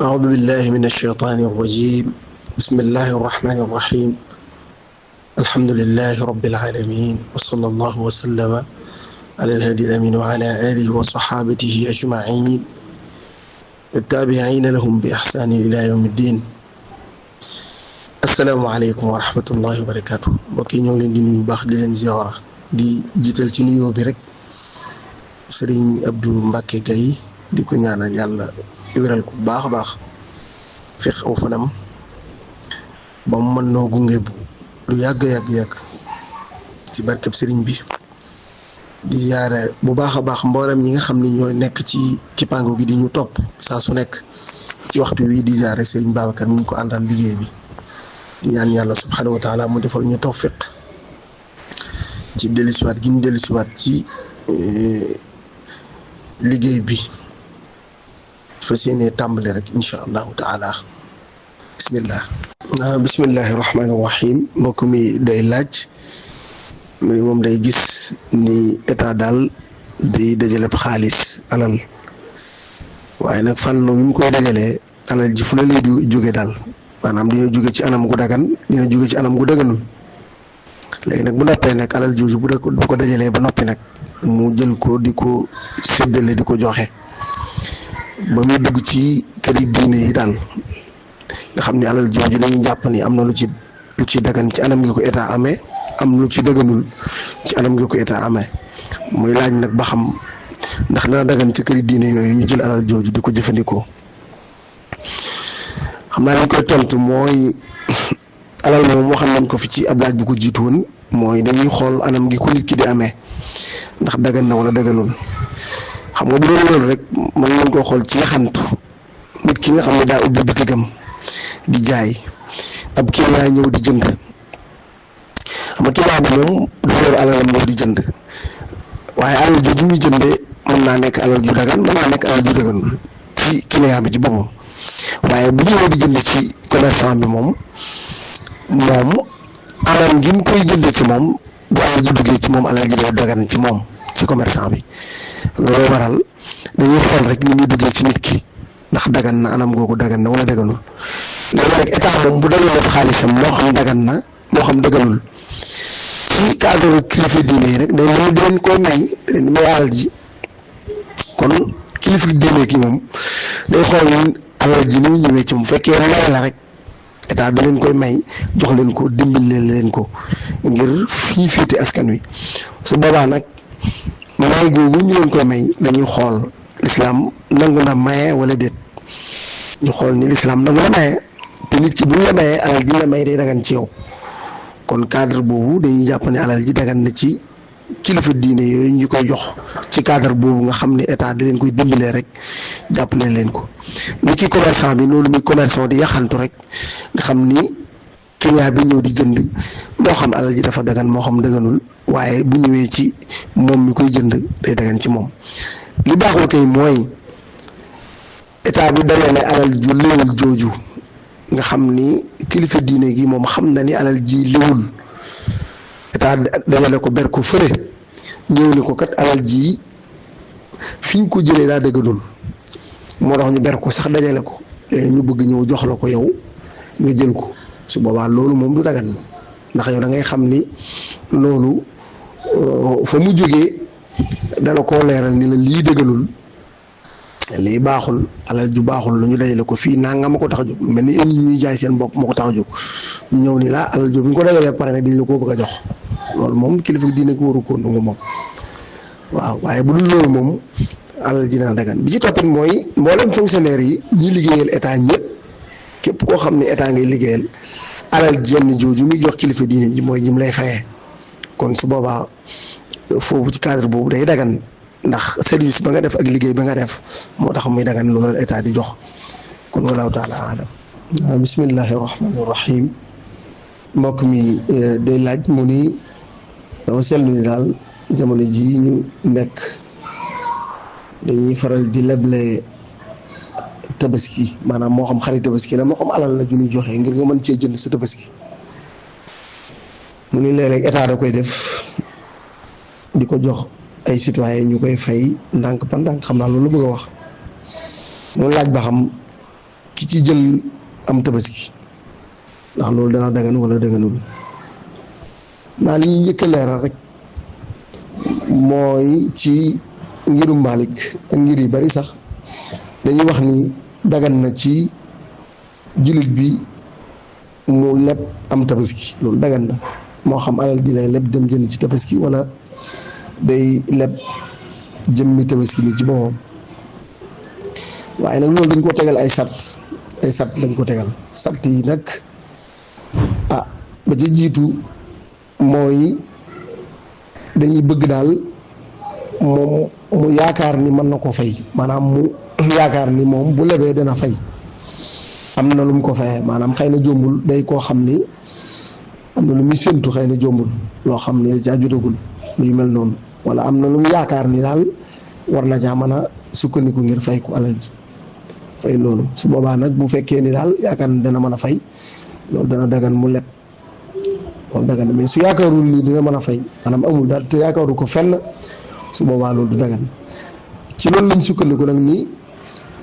أعوذ بالله من الشيطان الرجيم. بسم الله الرحمن الرحيم. الحمد لله رب العالمين، وصلى الله وسلم على الهادي الأمين وعلى آله وصحابته أجمعين والتابعين لهم بإحسان إلى يوم الدين. السلام عليكم ورحمة الله وبركاته. mbokk yi ñoo ngi leen di nuyu baax di leen ziyaara di jiital ci nuyoo bi rek Sëriñ Abdou Mbacke Gaye di ko ñaanal yàlla wéral ko bu baax a baax fex aw fanam ba mu mën noo gunge bu lu yàgg ci barkeb sëriñ bi di ziyaare bu baax a baax mboolem ñi nga xam ni ñooy nekk ci kippaango gi di ñu topp saa su nekk ci waxtu wi di ziyaare Sëriñ Babacar mi ngi ko àndal liggéey bi di ñaan yàlla subhanahu wa taala mu defal ñu tawfiq ci dellusiwaat gi ñu dellusiwaat ci liggéey bi fas yéene tàmbali rek incha allahu taala. bismillahi rahmaani rahim. mbokk mi day laaj moom day gis ni état daal day dajale xaalis alal waaye nag fànn bi mu koy dajalee alal ji fu la lay jóge daal maanaam dina jóge ci anam gu dagan dina jóge ci anam gu daganul léegi nag bu noppee nag alal jooju bu ko dajalee ba noppi nag mu jël ko di ko séddale di ko joxe ba muy dugg ci këri diine yi daal nga xam ni alal jooju dañuy jàpp ni am na lu ci dagan ci anam gi ko état amee am lu ci daganul ci anam gi ko état amee muy laaj nag ba xam ndax dana dagan ci këri diine yooyu ñu jël alal jooju di ko jëfandikoo. xam naa lañ koy tontu mooy alal moom waxal nañ ko fi ci ab laaj bu ko jiitu woon mooy dañuy xool anam gi ko nit ki di amee ndax dagan na wala daganul. xam nga bu doon loolu rek mën nañ koo xool ci yaxantu nit ki nga xam ne daa ubbi bitigam di jaay ab client ñëw di jënd xam nga client bi moom dafa yor alalam ñëw di jënd waaye alal jooju muy jëndee mën naa nekk alal ju dagan mën naa nekk alal ju daganul ci client bi ci boppam waaye bu ñëwee di jënd ci commerçant bi moom alal gi mu koy jëndee ci moom bu alal ju duggee ci moom alal ji day dagan ci moom ci commerçant bi looloo waral dañuy xool rek ni muy duggee ci nit ki ndax dagan na anam googu dagan na wala daganul léegi nag état moom bu dañoo def xaalisam moo xam dagan na moo xam daganul ci cadre kilifa diine yi rek day mel di leen koy may alal ji kon kilifa diine ki moom day xool ni alal ji ni mu ñëwee ci moom fekkee may la rek état da leen koy may jox leen ko dimbali leen ko ngir fii féete askan wi su boobaa nag may googu ñu leen koy may dañuy xool lislaam nangu na maye wala déet ñu xool ni lislaam nangu na maye te nit ki bu ñu la mayee alal ji la may day dagan ci yow kon cadre boobu dañuy jàpp ne alal ji dagan na ci kilifa diine yooyu ñu koy jox ci cadre boobu nga xam ne état da leen koy dimbalee rek jàppale leen ko. ni ki commerçant bi loolu muy commerçant di yaxantu rek nga xam ni client bi ñëw di jënd moo xam alal ji dafa dagan moo xam daganul waaye bu ñëwee ci moom mi koy jënd day dagan ci moom. li baaxoo kay mooy état bi dajale alal ju léewul jooju nga xam ni kilifa diine gi moom xam na ni alal ji léwul état dajale ko ber ko fële ñëw ni ko kat alal ji fi ñu ko jëlee daa dëgganul moo tax ñu ber ko sax dajale ko ñu bëgg ñëw jox la ko yow nga jël ko su boobaa loolu moom du dagan ndax yow da ngay xam ni loolu fa mu jógee dala koo leeral ni la lii dëgganul lii baaxul alal ju baaxul lu ñu dajale ko fii naa nga ma ko tax a jóg lu mel ni indi ñuy jaay seen bopp moo ko tax a jóg ñu ñëw ni laa alal ju bu ñu ko dajalee pare nag dañ la koo bëgg a jox loolu moom kilifa diine ko waru ko nangu moom waaw waaye bu dul loolu moom alal ji dina dagan bi ci toppit mooy mboolem fonctionnaire yi ñi liggéeyal état ñëpp képp koo xam ne état ngay liggéeyal alal jenn jooju muy jox kilifa diine ji mooy ñim lay fayee kon su boobaa foofu ci cadre boobu day dagan ndax service ba nga def ak liggéey ba nga def moo tax muy dagan loolu état di jox kon wallahu taala alam. bismillahi rahmaani rahim. mbokk mi day laaj mu ni dama seetlu ni daal jamono ji ñu nekk dañuy faral di leble tabaski maanaam moo xam xarit tabaski la moo xam alal la ju ñuy joxe ngir nga mën cee jënd sa tabaski mu ni léeg-léeg état da koy def di ko jox ay citoyen ñu koy fay ndànk pa ndànk xam naa loolu bëgg a wax mu laaj ba xam ki ci jël am tabaski ndax loolu dana dagan wala daganul naa li ñuy njëkk a leeral rek mooy ci ngirum Malik ak ngir yu bari sax dañuy wax ni dagan na ci jullit bi mu leb am tabaski loolu dagan na moo xam alal ji lay leb dem jënd ci tabaski wala day leb jëmmi tabaski ni ci boppam waaye nag loolu dañ ko tegal ay sart lañ ko tegal sart yi nag ba ci jiitu mooy dañuy bëgg daal moom mu yaakaar ni mën na ko fay maanaam mu yaakaar ni moom bu lebee dana fay am na lu mu ko fayee maanaam xëy na jombul day koo xam ni am na lu muy séntu xëy na jombul loo xam ni da caa jotagul luy mel noonu wala am na lu mu yaakaar ni daal war na caa mën a sukkandiku ngir fay ko alal ji fay loolu su boobaa nag bu fekkee ni daal yaakaar ni dana mën a fay loolu dana dagan mu leb loolu dagan mais su yaakaarul ni dina mën a fay maanaam amul daal te yaakaaru ko fenn su boobaa loolu du dagan ci loolu lañ sukkandiku nag ni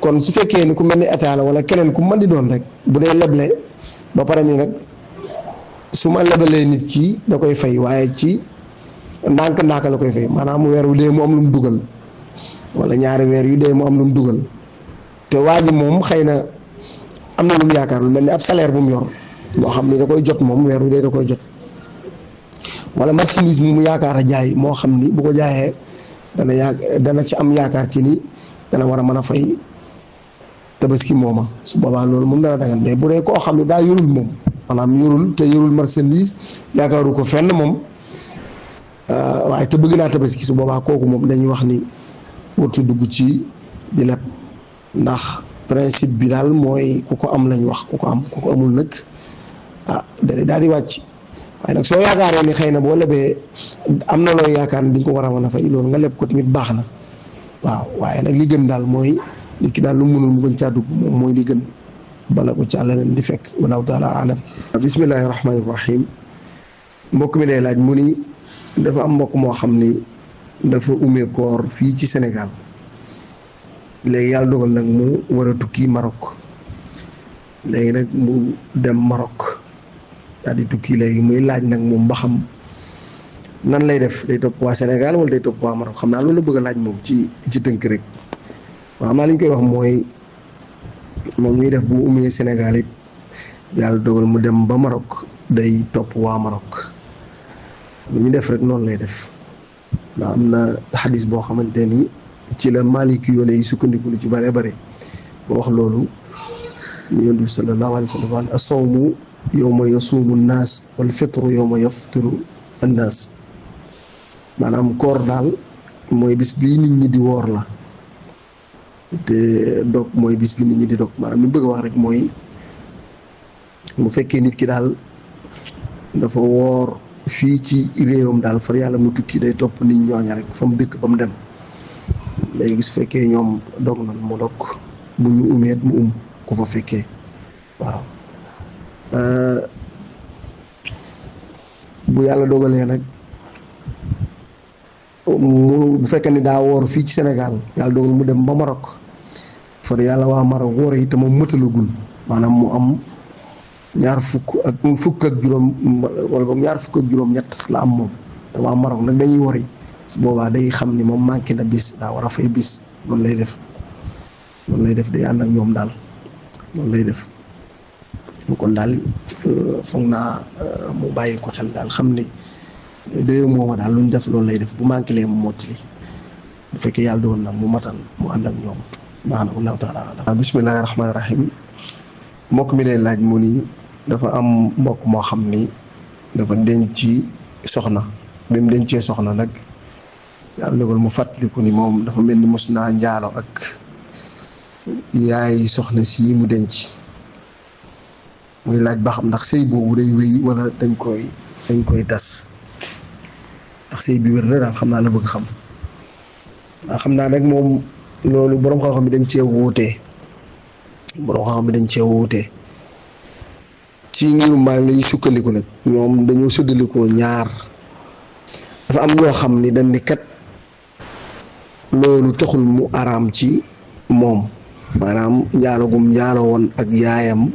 kon su fekkee ni ku mel ni état la wala keneen ku mën di doon rek bu dee leble ba pare ni nag su ma lebalee nit ki da koy fay waaye ci ndànk-ndànk la koy fay maanaam weer wu dee mu am lu mu dugal wala ñaari weer yu dee mu am lu mu dugal te waa ji moom xëy na am na lu mu yaakaar lu mel ni ab salaire bu mu yor loo xam ni da koy jot moom weer wu dee da koy jot wala marchandise mu yaakaar a jaay moo xam ni bu ko jaayee dana ci am yaakaar ci ni dana war a mën a fay tabaski mooma su boobaa loolu moom dana dagan mais bu dee koo xam ne daa yorul moom maanaam yorul te yorul marchandise yaakaaru ko fenn moom waaye te bëgg naa tabaski su boobaa kooku moom dañuy wax ni wartu dugg ci di leb ndax principe bi daal mooy ku ko am lañ wax ku ko am ku ko amul nag daal di wàcc waaye nag soo yaakaaree ni xëy na boo lebee am na looy yaakaar ni di nga ko war a mën a fay loolu nga leb ko tamit baax na waaw waaye nag li gën daal mooy nit ki daal lu mënul mu bañ caa dugg moom mooy li gën bala ko ca leneen di fekk wallahu taala alam bismillahi rahmaani rahim mbokk mi day laaj mu ni dafa am mbokk moo xam ni dafa umee koor fii ci Sénégal léegi yàlla dogal nag mu war a tukki Maroc léegi nag mu dem Maroc daal di tukki léegi muy laaj nag moom ba xam nan lay def day topp waa Sénégal wala day topp waa Maroc xam naa loolu la bëgg a laaj moom ci tënk rek waaw xam naa li ñu koy wax mooy moom ñuy def bu umee Sénégal it yàlla dogal mu dem ba Maroc day topp waa Maroc lu ñu def rek noonu lay def ndax am na xadis boo xamante ni ci la Maliki yoone yi sukkandiku lu ci bare bare ba wax loolu ñu Yonent bi sallallahu alayhi wa sallam as-sawmu yawma yasuumu an-naas wal fitru yawma yaftiru an-naas maanaam koor daal mooy bis bi nit ñi di woor la te dog mooy bis bi nit ñi di dog maanaam li mu bëgg a wax rek mooy bu fekkee nit ki daal dafa woor fii ci réewam daal far yàlla mu tukki day topp nit ñooña rek fa mu dëkk ba mu dem léegi su fekkee ñoom dog nan mu dog bu ñu umeet mu ku fa fekkee waaw bu yàlla dogalee nag mu bu fekkee ni daa woor fii ci Sénégal yàlla dogal mu dem ba Maroc far yàlla waa Maroc woor yi te moom mëtalagul maanaam mu am ñaar fukk ak juróom wala boog ñaar fukk ak juróom ñett la am moom te waa Maroc nag dañuy wori su boobaa day xam ni moom manqué na bis daa war a fay bis loolu lay def day ànd ak ñoom daal loolu lay def kon daal foog naa mu bàyyi ko xel daal xam ni day mooma daal lu ñu def loolu lay def bu manqué lee mu mottali bu fekkee yàlla doon na mu matal mu ànd ak ñoom baax na wallahu taala bismillahi rahmaani rahim mbokk mi lay laaj mu ni dafa am mbokk moo xam ni dafa denc soxna bi mu dencee soxna nag yàlla dogal mu fàttaliku ni moom dafa mel ni mos naa njaalo ak yaay soxna si mu denc muy laaj ba xam ndax sëy boobu day wéy wala dañ koy tas ndax sëy bi wér na daal xam naa la bëgg xam waaw xam naa nag moom loolu boroom xam-xam bi dañ cee wuute ci ngirum maa lañu sukkandiku nag ñoom dañoo suddalikoo ñaar dafa am ñoo xam ni dañ ni kat loolu taxul mu araam ci moom maanaam njaalogum njaaloo woon ak yaayam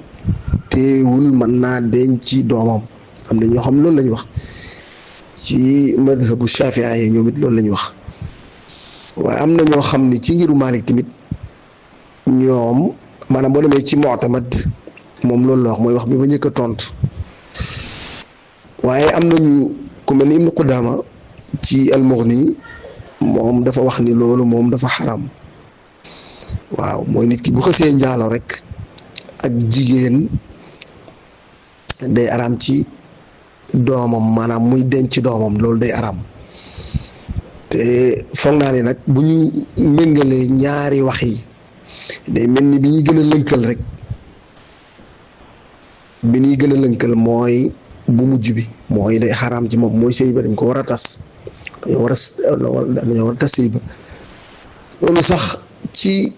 teewul mën naa denc doomam. am na ñoo xam loolu lañ wax ci madhabu Shafii yi ñoom it loolu lañ wax waaye am na ñoo xam ni ci ngiru Maalik tamit ñoom maanaam boo demee ci Mu'tamad moom loolu la wax mooy wax bi ba njëkk a tontu waaye am nañu ku mel ni Ibnu Qudaama ci al-Mughni moom dafa wax ni loolu moom dafa xaram waaw mooy nit ki bu xësee njaalo rek ak jigéen day araam ci doomam maanaam muy denc doomam loolu day araam te foog naa ni nag bu ñu méngalee ñaari wax yi day mel ni bi ñuy gën a lënkal rek bi ñuy gën a lënkal mooy bu mujj bi mooy day xaraam ci moom mooy sëy ba dañ ko war a tas dañoo war a tas sëy ba loolu sax ci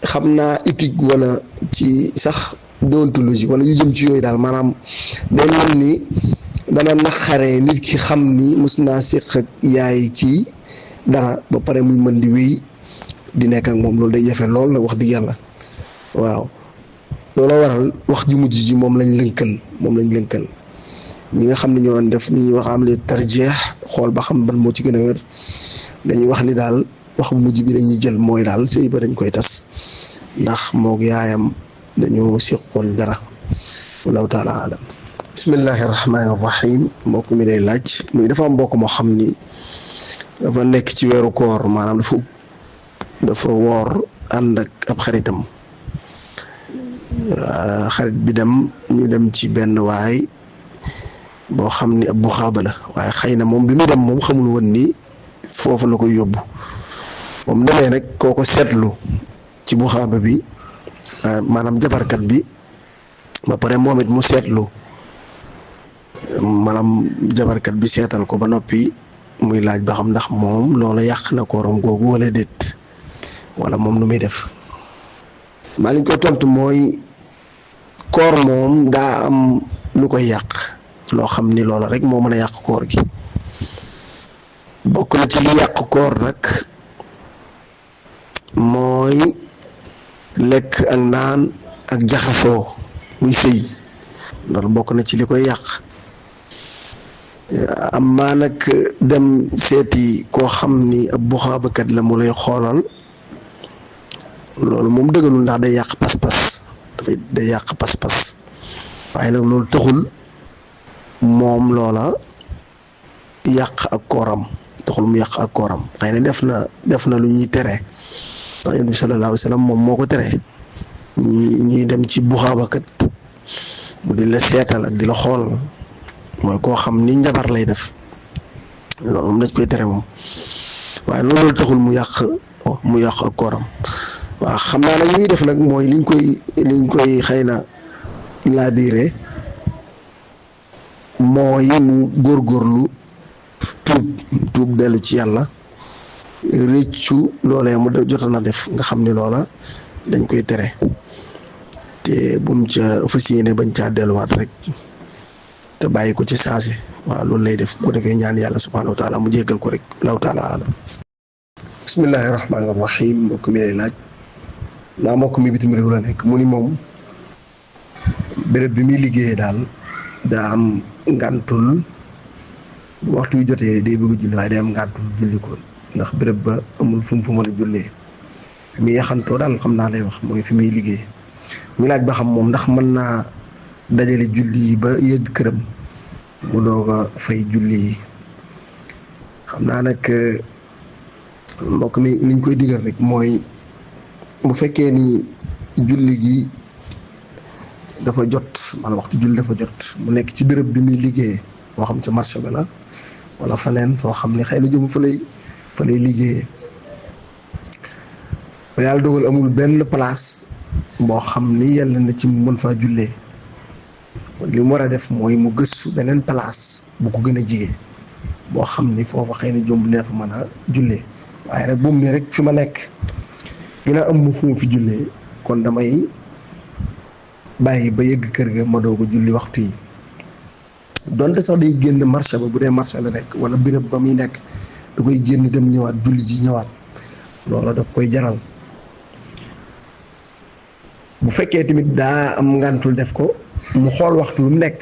xam naa éthique wala ci sax déontologie wala yu jëm ci yooyu daal maanaam day mel ni dana naqaree nit ki xam ni mus naa séq ak yaay kii dara ba pare muy mën di wéy di nekk ak moom loolu day jafe lool la wax dëgg yàlla waaw looloo waral wax ju mujj ji moom lañ lënkal ñi nga xam ne ñoo doon def ni ñuy wax am li tarjeex xool ba xam ban moo ci gën a wér dañuy wax ni daal wax bu mujj bi dañuy jël mooy daal sëy ba dañ koy tas ndax moog yaayam dañoo séqoon dara wallahu taala alam. bismillahi rahmaani rahim mbokk mi day laaj muy dafa am mbokk moo xam ni dafa nekk ci weeru koor maanaam dafa woor ànd ak ab xaritam xarit bi ñu dem ci benn waay boo xam ni ab bu xaaba la waaye xëy na moom bi muy dem moom xamul woon ni foofu la koy yóbbu moom demee rek koo ko seetlu ci bu xaaba bi maanaam jabarkat bi ba pare moom it mu seetlu maanaam jabarkat bi seetal ko ba noppi muy laaj ba xam ndax moom loola yàq na kooram googu wala déet wala moom nu muy def maa liñ koy tontu mooy koor moom daa am lu koy yàq loo xam ni loola rek moo mën a yàq koor gi bokk na ci li yàq koor nag mooy lekk ak naan ak jaxasoo muy sëy loolu bokk na ci li koy yàq amaa nag dem seeti koo xam ni ab buxaabakat la mu lay xoolal loolu moom dëggalul ndax day yàq pas-pas day yàq pas-pas waaye nag loolu taxul moom loola yàq ak kooram taxul mu yàq ak kooram xëy na def na lu ñuy tere ndax Yonent bi sallallahu alayhi wa sallam moom moo ko tere ñuy dem ci buxaabakat mu di la seetal ak di la xool mooy koo xam ni njabar lay def loolu moom dañ koy tere moom waaye loolu taxul mu yàq ak kooram waaw xam naa nag li muy def nag mooy liñ koy xëy na laabiire mooy mu góorgóorlu tuub dellu ci yàlla rëccu loolee mu jotoon na def nga xam ni loola dañ koy tere te bu mu ca fas yéene bañ caa delluwaat rek te bàyyi ko ci saasi waaw loolu lay def bu defee ñaan yàlla subhaanahu wa taala mu jéggal ko rek allahu taala alam. bismillahi rahmaani rahim mbokk mi lay laaj naa mbokk mi bitim réew la nekk mu ni moom béréb bi muy liggéeyee daal daa am ngàntul waxtu yu jotee day bëgg julli waaye day am ngàntul julli ko ndax béréb ba amul fu mu mën a jullee fi muy yaxantoo daal xam naa lay wax mooy fi muy liggéey mi laaj ba xam moom ndax mën naa dajale julli yi ba yëgg këram mu doog a fay julli yi xam naa nag mbokk mi liñ koy digal rek mooy bu fekkee ni julli gi dafa jot maanaam waxtu julli dafa jot mu nekk ci béréb bi muy liggéeyee moo xam ca marché ba la wala faneen foo xam ne xëy na jëm fa lay liggéeyee ba yàlla dogal amul benn place boo xam ni yàlla na ci mu mën faa jullee kon li mu war a def mooy mu gëstu beneen place bu ko gën a jige boo xam ni foofa xëy na jomb nee fa mën a jullee waaye nag buum ni rek fi ma nekk dina am mu fu mu fi jullee kon damay bàyyi ba yëgg kër ga ma doog a julli waxtu yi donte sax day génn marché ba bu dee marché la nekk wala béréb ba muy nekk da koy génn dem ñëwaat julli ji ñëwaat loola daf koy jaral bu fekkee tamit daa am ngantul def ko mu xool waxtu wu mu nekk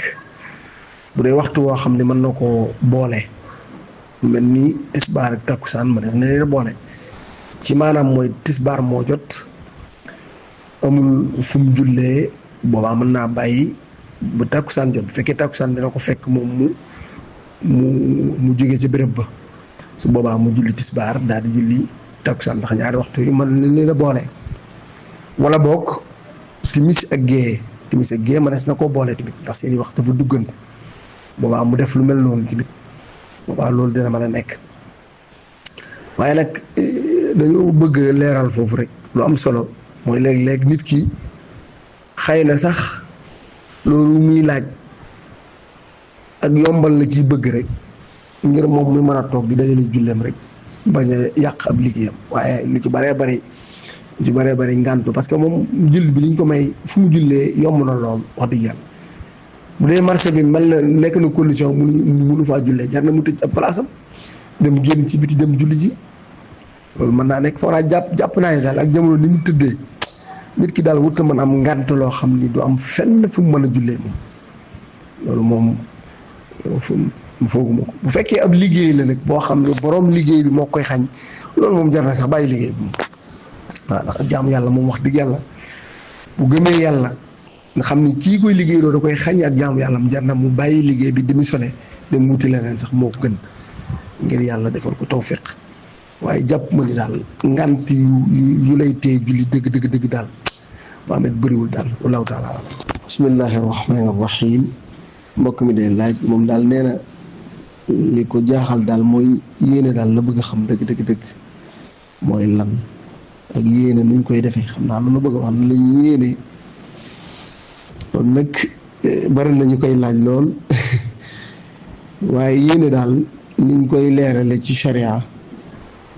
bu dee waxtu woo xam ne mën na koo boole mel ni tisbaar ak takkusaan ma des na leen boole ci maanaam mooy tisbaar moo jot amul fu mu jullee boobaa mën naa bàyyi bu takkusaan jot bu fekkee takkusaan dina ko fekk moom mu jóge ci béréb ba su boobaa mu julli tisbaar daal di julli takkusaan ndax ñaari waxtu yi mën nañ leen a boole wala boog timis ak gée mënees na koo boole tamit ndax seeni waxtu dafa duggante boobaa mu def lu mel noonu tamit boobaa loolu dina mën a nekk waaye nag dañoo bëgg leeral foofu rek lu am solo mooy léeg-léeg nit ki xëy na sax loolu muy laaj ak yombal la ciy bëgg rek ngir moom muy mën a toog di dajale julleem rek bañ a yàq ab liggéeyam waaye lu ci baree bari ngàntu parce que moom jull bi liñ ko may fu mu jullee yomb na lool wax dëgg yàlla bu dee marché bi mel na nekk na condition munu faa jullee jar na mu tëj ab place am dem génn ci biti dem julli ji loolu mën naa nekk foog naa jàpp naa ne daal ak jamono ni mu tëddee nit ki daal wut na mën am ngànt loo xam ni du am fenn fu mu mën a jullee moom loolu moom fooguma ko bu fekkee ab liggéey la nag boo xam ne boroom liggéey bi moo koy xañ loolu moom jar na sax bàyyi liggéey bi moom waaw ndax jaamu yàlla moom wax dëgg yàlla bu gëmee yàlla nga xam ni kii koy liggéey loolu da koy xañ ak jaamu yàlla mu jar na mu bàyyi liggéey bi démissionné dem wuti leneen sax moo ko gën ngir yàlla defal ko tawfiq waaye jàpp ma ni daal ngant yu lay tee julli dëgg daal ba amet bëriwul daal wallahu taala alam bismillahi rahmani rahim mbokk mi de laaj moom daal nee na li ko jaaxal daal mooy yéene daal la bëgg a xam dëgg mooy lan ak yéene nuñ koy defee xam naa loolu bëgg a wax na la yéene kon nag bari nañu koy laaj lool waaye yéene daal niñ koy leerale ci sharia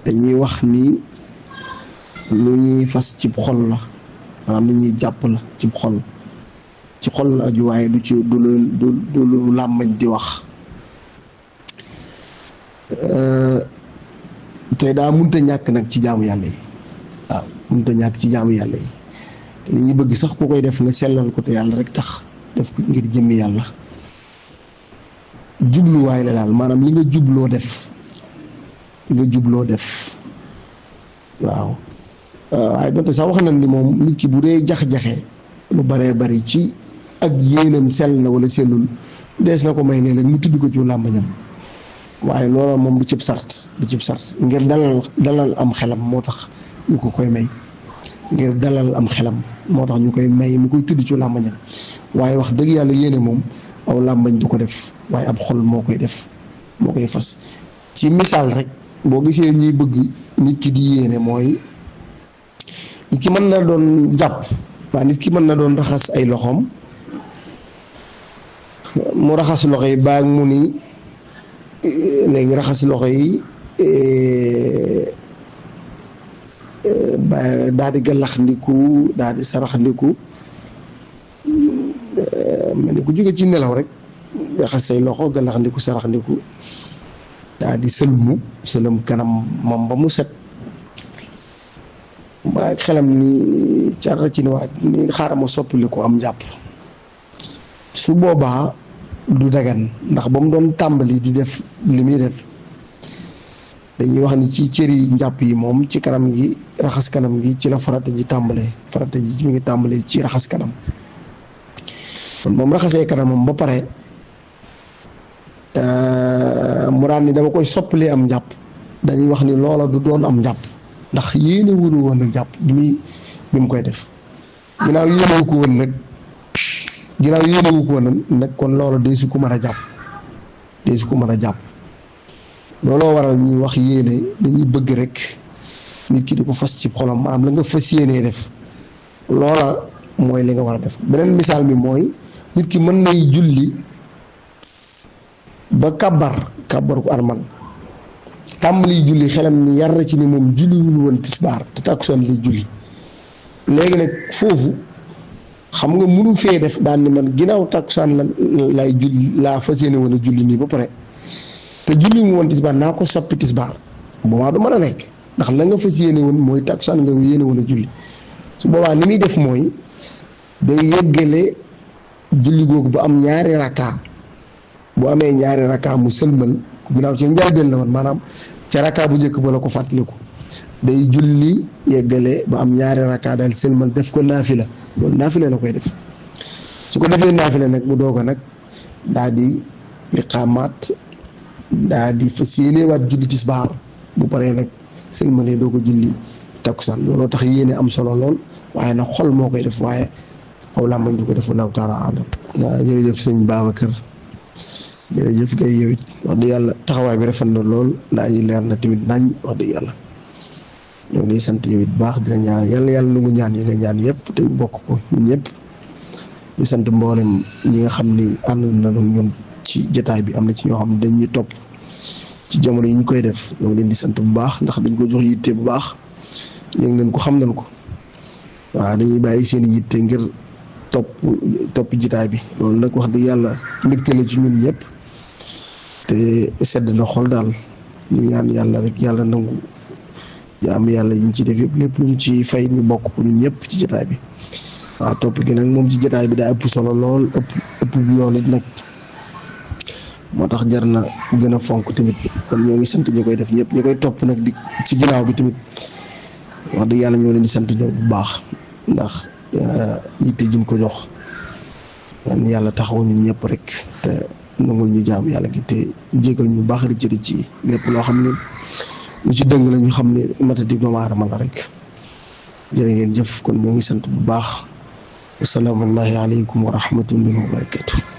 dañuy wax ni lu ñuy fas ci xol la maanaam lu ñuy jàpp la ci xol la aju waaye du lu làmmañ di wax te daa munta ñàkk nag ci jaamu yàlla yi waaw munta ñàkk ci jaamu yàlla yi te li ñuy bëgg sax ku koy def nga sellal ko te yàlla rek tax def ko ngir jëmmi yàlla jubluwaay la daal maanaam li nga jubloo def waaw waaye donte sax wax nañ ni moom nit ki bu dee jax-jaxee lu baree bari ci ak yéenam sell na wala sellul dees na ko may léeg-léeg mu tudd ko ci làmbañam waaye loola moom du cib sart ngir dalal am xelam moo tax ñu ko koy may ngir dalal am xelam moo tax ñu koy may mu koy tudd ci làmbañam waaye wax dëgg yàlla yéene moom aw làmbañ du ko def waaye ab xol moo koy def moo koy fas ci misaal rek boo gisee ñuy bëgg nit ki di yéene mooy nit ki mën na doon jàpp waa nit ki mën na doon raxas ay loxoom mu raxas loxo yi baag mu ni léegi raxas loxo yi daal di gàllaxndiku daal di saraxndiku mel ni ku jóge ci nelaw rek raxas say loxo gàllaxndiku saraxndiku daal di sëlëm kanam moom ba mu set ba xelam ni car ci ni waat ni xaaral ma soppili ko am njàpp su boobaa du dagan ndax ba mu doon tàmbali di def li muy def dañuy wax ni ci cëri njàpp yi moom ci kanam gi raxas kanam gi ci la farata ji mi ngi tàmbalee ci raxas kanam kon moom raxasee kanamam ba pare mu daan ni dama koy soppali am njàpp dañuy wax ni loola du doon am njàpp ndax yéene wuru woon nag jàpp bi mu koy def ginnaaw yéenewu ko woon nag kon loola deesu ko mën a jàpp looloo waral ñuy wax yéene dañuy bëgg rek nit ki di ko fas ci xolam maanaam la nga fas yéenee def loola mooy li nga war a def beneen misaal mi mooy nit ki mën nay julli ba kàbbar ko armal tàmbali julli xelam ni yar ci ni moom julliwul woon tisbaar te takkusaan lay julli léegi nag foofu xam nga mënu fee def daan ni man ginnaaw takkusaan lay julli laa fas yéene woon a julli nii ba pare te julli mu woon tisbaar naa ko soppi tisbaar boobaa du mën a nekk ndax la nga fas yéene woon mooy takkusaan nga yéene woon a julli su boobaa ni muy def mooy day yëggale julli googu bu am ñaari rakka bu amee ñaari rakka mu sëlmal ginnaaw ci njëlbéen la woon maanaam ca rakka bu njëkk ba la ko fàttaliku day julli yeggale ba am ñaari rakka daal sëlmal def ko naafila loolu naafila la koy def su ko defee naafila nag mu doog a nag daa di iqaamaat daa di fas yéene waat julli tisbaar bu paree nag sëlmalee doo ko julli takkusaan looloo tax yéene am solo lool waaye nag xol moo koy def waaye aw làmmañ du ko def wallahu taala alam. waaw jërëjëf sëñ Babacar jërëjëf kay yow it wax dëgg yàlla taxawaay bi rafet na lool laa yi leer na tamit nañ wax dëgg yàlla ñoo ngi sant yow it baax dina ñaan yàlla yàlla nu ngu ñaan yi nga ñaan yëpp te bokk ko ñun ñëpp di sant mboolem ñi nga xam ni ànd na ñun ci jotaay bi am na ci ñoo xam ne dañuy topp ci jamono yi ñu koy def ñoo ngi leen di sant bu baax ndax dañ ko jox yitte bu baax yëg nañ ko xam nañ ko waaw dañuy bàyyi seen yitte ngir topp jotaay bi loolu nag wax dëgg yàlla mbégte la ci ñun ñëpp te sedd na xol daal ñu ñaan yàlla rek yàlla nangu jaam yàlla yi ñu ci def yëpp lépp lu mu ci fay ñu bokk ko ñun ñëpp ci jotaay bi waaw topp gi nag moom ci jotaay bi daa ëpp solo lool ëpp bu yoon it nag moo tax jar na gën a fonk tamit kon ñoo ngi sant ñu koy def ñëpp ñu koy topp nag di ci ginnaaw bi tamit wax dëgg yàlla ñoo leen di sant ñoom bu baax ndax yitte jiñ ko jox yàlla taxaw ñun ñëpp rek te nangul ñu jaam yàlla gi te jégal ñu baax di ci lépp loo xam ne lu ci dëng la ñu xam ne matadi doomu aadama la rek jërë ngeen jëf kon ñoo ngi sant bu baax. Assalaamu aleykum wa rahmatullahi wa barakatuh.